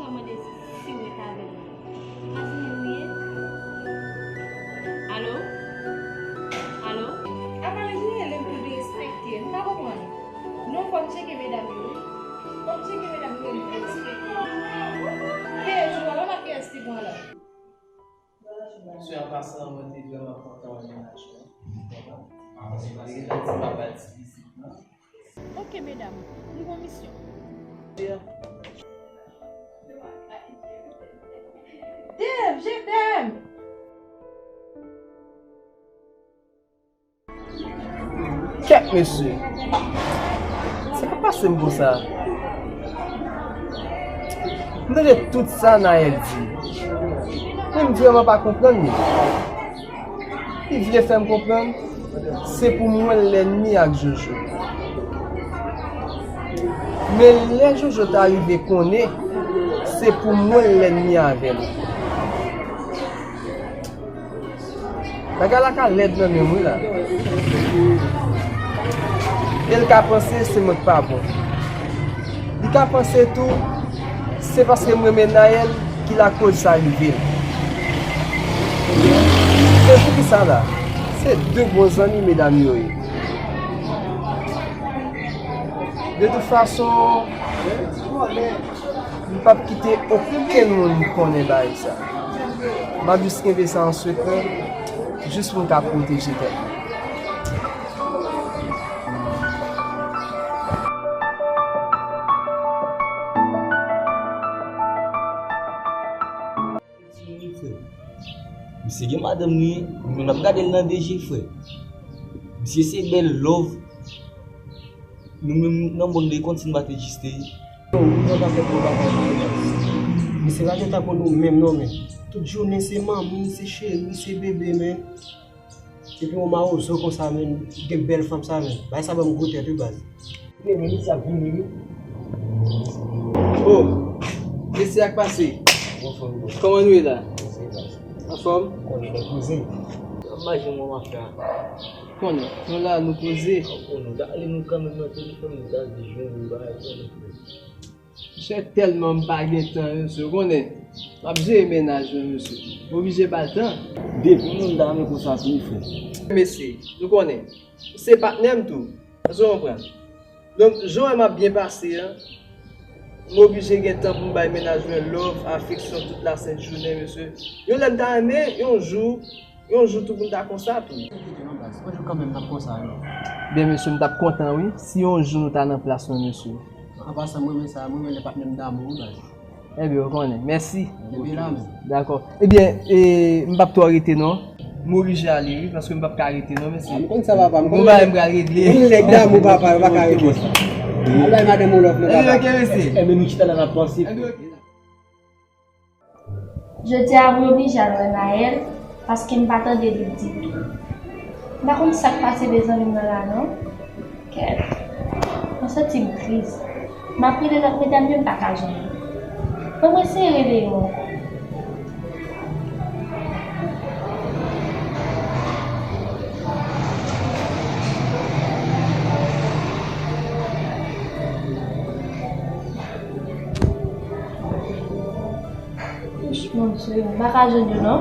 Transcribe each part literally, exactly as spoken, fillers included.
Mwen mande si w ret avè l. Imajine w ye. Alo? Alo? Apa l rele m tou derespekte? M pa konprann. Non, fò m tcheke medam yo, wi. Fò m tcheke medam yo, wi, derespekte. Peye jou a, pa kiyès ki pran la. Sè, an pasan, mwen te vrèman kontan wè mennaj mwen. Li gentan di m ap al ti vizit lan. Ok, medam, nou gon misyon. Dev, je t'aime. Kèt, mesye. Sa k ap pase m konsa? M tande tout sa Naël di. Men m vrèman pa konprann li. Li vle fè m konprann se pou mwen l lènmi ak Jojo. Men lè Jojo ta rive konnen se pou mwen l lènmi avè l. Bagay la ka lèd nan men m wi la. E l ka panse se mwen k pa bon. Li ka panse tou se paske m renmen Naël ki lakoz sa rive l. Se poukisa la? Se de bon zanmi medam yo ye. De tout fason, m p ap kite okenn moun konnen bagay sa. M ap jis kenbe sa an sekrè, jis pou m ka pwoteje tèt mwen. Misye gen madanm li, nou menm n ap gade l nan de je, frè. Misye se bèl love. Nou menm nan mond li, konn si n pa t egziste. Yo, ou pran pa fè gwo bagay nan baz. Misye pa gen tan pou nou menm non, men. Tout jounen se manmi, se cheri, se bebe, men. Epi yon mawozo konsa, men, gen bèl fanm sa, men. Bay sa ban m gwo tèt, wi, baz. Men, men, misye ap vini, wi. Oh, mesye ak pase. Kòman nou ye la? Anfòm? Konnen nou poze. Imajine mwen ap fè. Konnen, nou la, nou poze. Konnen, gade nou kanmenm nan telefòn, nou ta di jwenn nou bagay, konnen. Monchè, tèlman m pa gen tan, mesye, ou konnen. M ap jere mennaj mwen, mesye. M oblije ba l tan. Depi moun ta renmen konsa tou, frè. Mesye, nou konnen. Se patnè m tou. Èske w konprann? Donk, jan w wè m ap byen pase an, m oblije gen tan pou m bay mennaj mwen love, afeksyon tout lasent jounen, mesye. Yon lè m ta renmen, yon jou, yon jou tou pou n ta konsa tou. Enkyete non, baz. Yon jou kanmenm n ap konsa, non. Byen, mesye, m t ap kontan, wi, si yon jou nou ta nan plas mwen, mesye. An pasan, m renmen sa, m renmen lè patnè m damou, wi, baz. Ebyen, ou konnen. Mèsi. Ebyen, la menm. Dakò. Ebyen, e, m p ap twò rete, non. M oblije ale, wi, paske m p ap ka rete, non, mesye. A, m konn sa, papa, m konn. Gon bagay m pral regle. M nèg damou, papa, yo pa ka rete. Al bay madanm ou love, non, papa. Ebyen, ok, mesye. Ebyen, nou chita la, n ap panse. Ebyen, ok. Jodi a, mwen oblije al wè Naël, paske m pa tande li ditou. M pa konn sa k pase de zanmi m nan la, non. Kèt. Mwen santi m tris. M ap rele lòt medam yo, m pa ka jwenn yo. Ban mwen eseye rele yo ankò. Monchè, m pa ka jwenn yo non.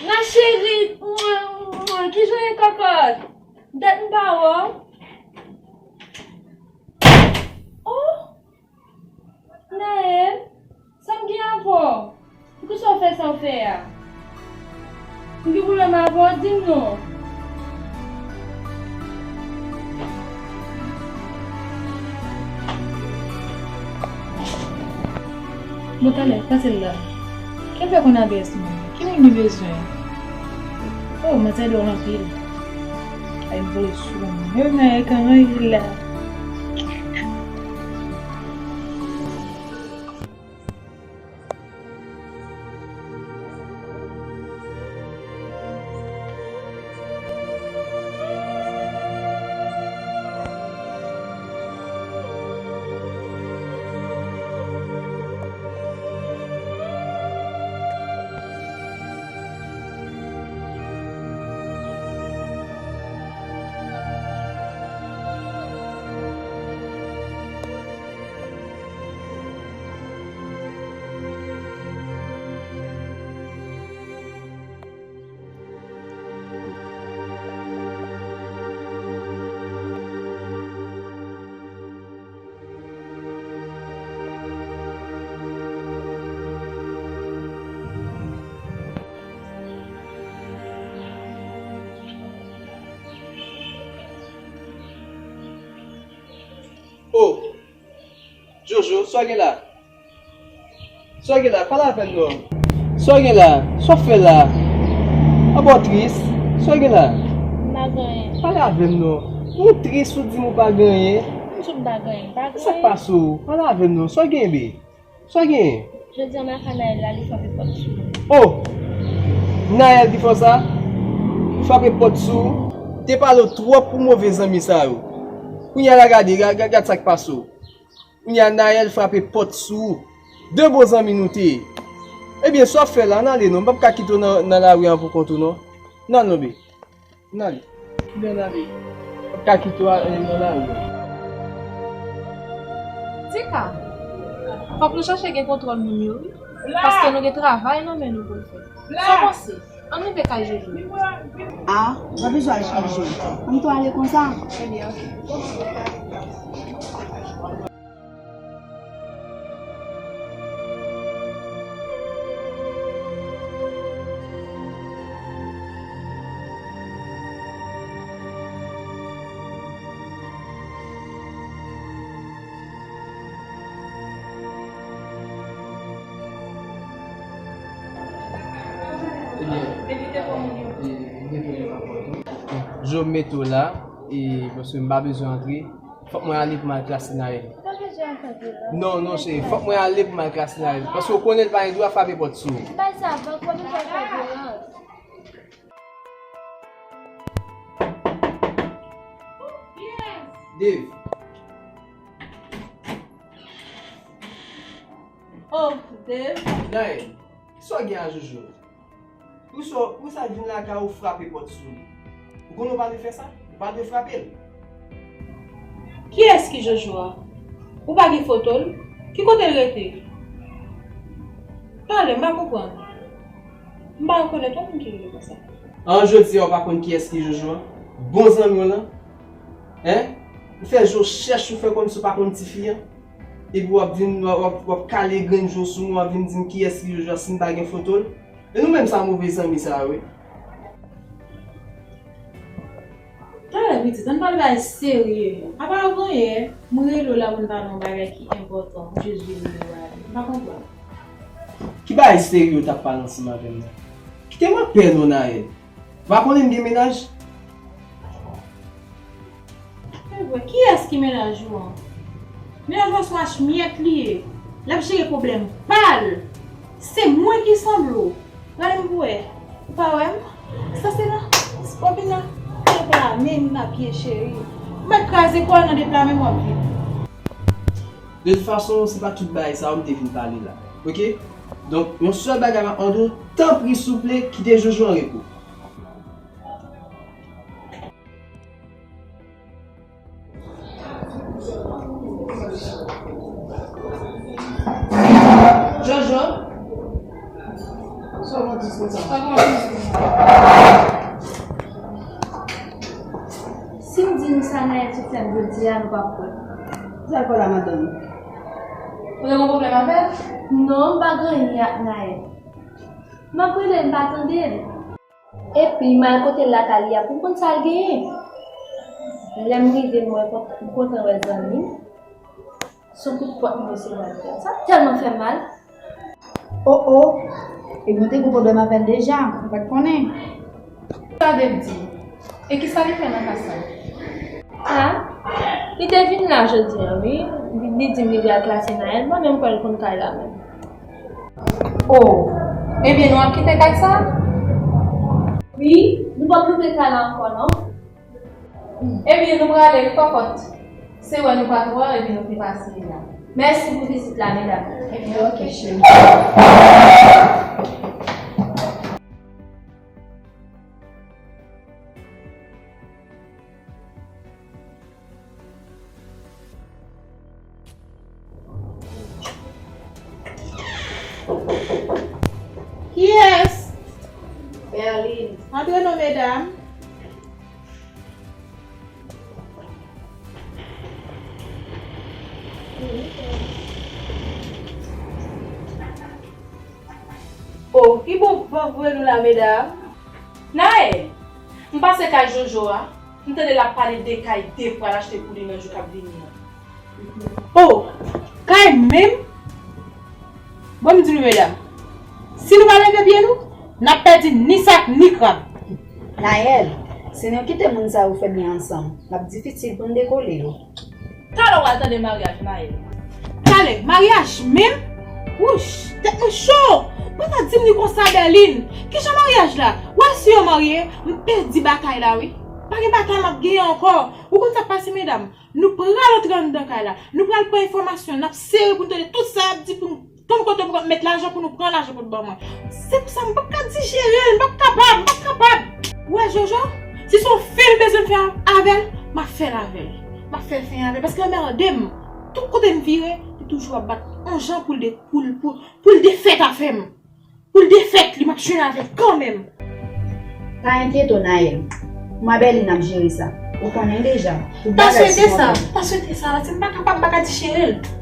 Ma chérie, mwen, mwen, kijan w ye kòkòt? Dat m pa wè w. Oh! Naël, sa m gen avè w? Poukisa w fè sa w fè a? M gen pwoblèm avè w, di m non. Bon, talè, pase l la. Ki fè konn adrès mwen? Ki moun li bezwen? Oh, mwen tande w anpil. Ay, m voye sou mwen. Yo, nan e kan mwen ye la. Sa w gen la? Sa w gen la? Pale avè m non. Sa w gen la? Sa w fè la? Apa w tris? Sa w gen la? M pa gen anyen. Pale avè m non. Ou tris, ou di m ou pa gen anyen. M di w m pa gen anyen. M pa gen anyen. Sa k pase w? Pale avè m non. Sa w gen, be? Sa w gen? Jodi a, m al ka Naël la, li frape pòt sou mwen. Oh! Naël ki fè w sa? Li frape pòt sou ou? M te pale w twòp pou move zanmi sa yo. Kounye a la gade, ga-, ga-, gad sa k pase w. Kounye a Naël frape pòt sou ou. De bon zanmi nou te ye. Ebyen, sa w ap fè la? Ann ale non. M p ap ka kite w nan, nan lari a pou kont ou non. Ann ale non, be. Ann ale. Ann ale. M p ap ka kite w a-, nan lari a. Tika, fòk nou chache gen kontwòl moun yo, wi. Paske nou gen travay nan men nou pou n fè. Sa w panse? Ann rive kay Jojo. A, w pa bezwen al chanje. Ann tou ale konsa. Ebyen, oke. Ebyen, e, mete w nan rapò tou. Jojo, m mete w la, e, paske m pa bezwen antre. Fòk mwen ale pou m al klase Naël. Pa bezwen antre anpil non. Non, non, cheri, fòk mwen ale pou m al klase Naël. Paske w konnen l pa gen dwa frape pòt sou ou. M bay sa avè w, pa bezwen antre anpil non. Dave. Oh, Dave. Naël, kisa w gen a Jojo? Poukisa, poukisa l vin lakay ou frape pòt sou li? Ou konnen w pa dwe fè sa? Ou pa dwe frape l. Kiyès ki Jojo a? Ou pa gen foto l? Ki kote l rete? Pale, m pa konprann. M pa rekonèt yon moun ki rele konsa. An, jodi a, ou pa konn kiyès ki Jojo a? Bon zanmi w lan? Hein? Ou fè je w chèch, ou fè kòmsi ou pa konn tifi an? Epi w ap vin, w ap, w ap kale grenn je w sou mwen, w ap vin di m kiyès ki Jojo a si m pa gen foto l? E nou menm sa move zanmi sa yo, wi. Talè pitit, ann pale bagay serye. Apa w genyen, m rele w la pou n pale yon bagay ki enpòtan, ou jis vin rele w ale. M pa konprann. Ki bagay serye w t ap pale ansanm avè m nan? Kite m anpè non, Naël. Ou pa konnen m gen mennaj? Se vre, kiyès ki mennaj ou an? Mennaj ou an se yon achmyèt li ye. L ap jere pwoblèm pa l. Se mwen ki sanble w. Gade m pou wè. Ou pa wè m? Sa se nan, w vin nan deplame m nan pye cheri. Ou mèt kraze kò w nan deplame m w ap vin. De tout fason, se pa tout bagay sa yo m te vin pale la. Oke? Donk, yon sèl bagay m ap mande w, tanpri, souple, kite Jojo an repo. Jojo. Si m di nou sa Naël te fè m jodi a, nou p ap kwè. Sa l fè la, madanm? Ou gen yon pwoblèm avè l? Non, m pa gen anyen ak Naël. M ap rele l, m pa tande l. Epi, m al kote l lakay li a pou m konn sa l genyen. Lè m rive, m wè, m kontan wè zanmi m. Se yon kout pòt m resevwa l fè. Sa tèlman fè m mal. O, o! Epi, w te gen pwoblèm avè l deja, ou pa t konnen. Sa vle di? E kisa li fè nan kay sa? A, li te vin la jodi a, wi. Li, li di m li vle al klase Naël, mwen menm kwè l konn kay la menm. O, ebyen nou ap kite kay sa? Wi, nou p ap louvri kay la ankò non. Ebyen nou prale wi kòkòt. Se wè nou pa t wè w epi nou te pase la. Mèsi pou vizit la medam. Ebyen oke cheri. Kiyès? Berline. Antre non medam. O, ki bon van voye nou la medam? Naël, m pase kay Jojo a, m tande l ap pale de kay Dave pral achte pou li nan jou k ap vini an. O, Pay menm. Bon, m di nou, medam, si nou pa leve pye nou, n ap pèdi ni sak, ni krab. Nayèl, si nou kite moun sa yo fè byen ansanm, l ap difisil pou n dekole yo. Talè w al tande maryaj Nayèl. Talè, maryaj menm? Wouch, tèt mwen cho! Mwen ta di m li konsa, Bèlin. Kijan maryaj la? W al si yo marye, m pèdi batay la, wi. Pa gen batay m ap genyen ankò. Ou konn sa k pase, medam? Nou pral antre anndan kay la. Nou pral pran enfòmasyon. N ap sere pou n tande tout sa y ap di pou n konn kote pou n met lajan pou nou pran lajan pou n ban mwen. Se pou sa m p ap ka dijere l, m p ap kapab, m p ap kapab. Ou wè Jojo, si se yon fi l bezwen m fè avè l, m ap fè l avè l. M ap fè l fè avè l paske l anmède m. Tout kote m vire, li toujou ap bat yon jan pou l de, pou l, pou, pou l defèt avè m. Pou l defèt li, m ap jwenn avè l kanmenm. Pa enkyete w, Nayèl. Mwen Bèlin ap jere sa. Ou konnen deja. Tout Pa bagay swete sou sa, kontwòl. Pa swete sa, si m pa kapab, m pa ka dijere l.